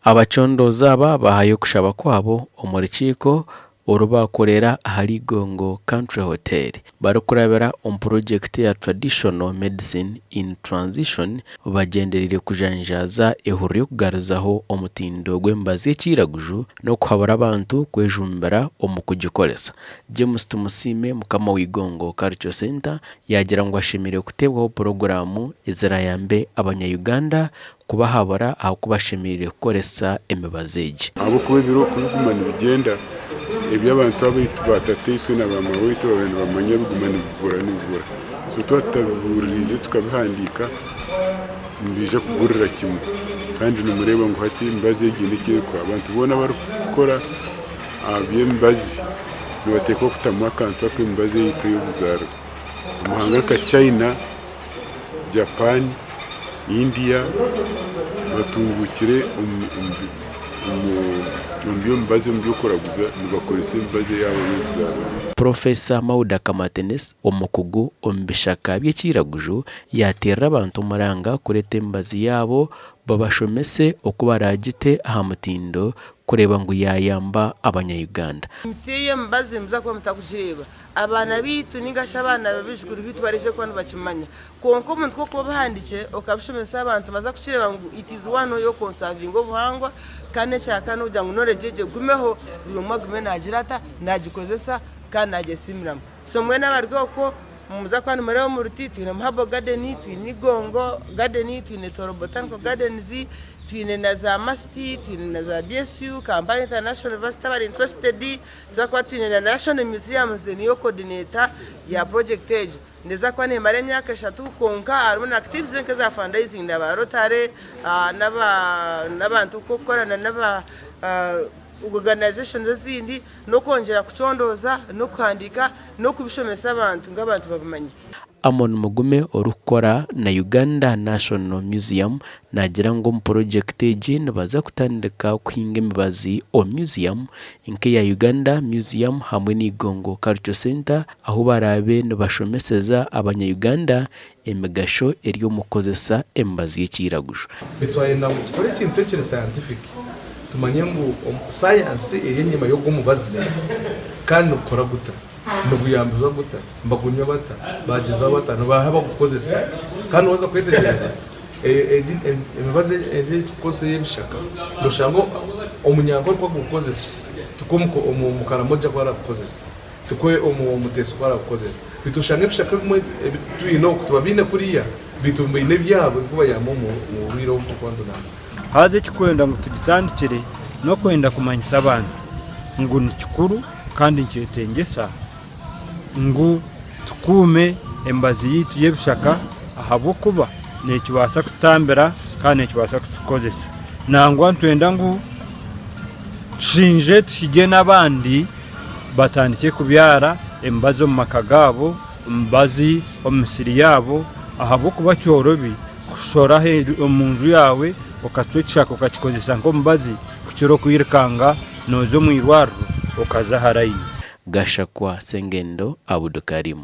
Abacondooza aba baahayo okushaba kwabo omu rukiiko oru baakorera ahari Igongo Country Hotel barikurabira omu purogyekiti ya Traditional Medicine in Transition bagyendereire kujanjaaza ehururu y'okugaruzaho omutindo gw'emibazi y'ekiiraguju n'okuhabura abantu kwejumbira omu kugikoresa. James Tumusiime mukama wa Igongo Cultural Centre yaagira ngu hashemereire kuteebwaho puroguraamu eziraayambe abanya-Uganda kubahabura aha ku bashemereire kukoresa emibazi egi. Ahabw'okuba ebiro ku biguma nibigyenda, ebi abantu abaitu ba tataitwe na ba maaweitu baabaire nibamanya biguma nibibura nibibura. So twaba tutabibuuririize tukabihandiika, nibiija kuburira kimwe. Kandi nimureeba ngu hati emibazi egi eine eki erikukora. Abantu boona abarikukora aha by'emibazi nibateekwa kutamu akantu ak'emibazi eyaitu ey'obuzaarwa. Amahanga nka China, Japan, India batunguukire omu by'emibazi omu by'okuraguza nibakoresa emibazi eyaabo ey'obuzaarwa. Purofesa Mauda Kamatenesi omukugu omu bishaka by'ekiiraguju yaateerera abantu omuranga kureeta emibazi yaabo babashomese oku baraagite aha mutindo kureeba ngu yaayamba abanya-Uganda. Emiti ey'emibazi nimuza kuba mutakugireeba. Abaana baitu ninga shi abaana baijukuru baitu baraije kuba nibakimanya. Kwonka omuntu ku orikuba obihandiikire okabishomesa abantu nibaza kukireeba ngu it is one way y'okukonsavinga obuhangwa kandi n'ekyakana n'okugira ngu knowledge egyo egumeho buri omwe agume naagira ata, naagikozesa kandi naagyesiimiramu. So mbwenu abari okwo nimuza kuba nimureeba omu ruti twinemu herbal garden, twine Igongo garden, twine Tooro botanical gardens, twine na za MUST, twine na za BSU, Kampala International University abari interested. Nituza kuba twine na National Museums niyo coordinator ya project egyo. Neeza kuba neemara emyaka eshatu kwonka harimu na activities nk'eza fundraising aba Rotary n'abantu nk'okukorana n'aba organisations ezindi n'okwongyera kucondooza n'okuhandiika n'okubishomesa abantu ngu abantu babimanye. Amon Mugume orikukora na Uganda National Museum naagira ngu omu purogyekiti egi nibaza kutandika kuhinga emibazi omu museum nk'eya Uganda Museum hamwe na Igongo Cultural Centre ahu baraabe nibashomeseza abanya Uganda emigasho eri omu kukozesa emibazi y'ekiiraguju. Beitu twayenda ngu tukore ekintu ekiri scientific tumanye ngu science eri enyima y'ogu omubazi kandi nigukora guta. Niguyambibwa guta? Nibagunywa bata? Bagyezaho bata? Nibaha abagukozesa? Kandi waaza kwetegyereza, emibazi egi ei turikukozesa ey'ebishaka, noshanga omunyankore oku arikugukozesa tikwo omukaramoja oku arikugukozesa, tikwo omuteso oku arikugukozesa. Beitu oshanga ebishaka ebimwe ebi twine oku tibabiine kuriya, beitu baine ebyabo ebirikubayamba omu bwire obu turikuba nitunanka. Haza ekirikwenda ngu tugitandikire n'okwenda kumanyisa abantu ngu ni kikuru kandi nikyetengyesa ngu tukuume emibazi yaitu y'ebishaka ahabw'okuba nekibaasa kututambira kandi nekibaasa kutukozesa. Nangwa nitwenda ngu tushinje tuhige n'abandi batandikye kubyara emibazi omu maka gaabo, emibazi omu misiri yaabo ahabw'okuba kyorobi kushora omu nju yaawe okacwa ekishaka okakikozesa nk'omubazi kukira okwirukanga nooza omu irwariro okaza aha rayini. Gashakwa Sengendo Abdukarim.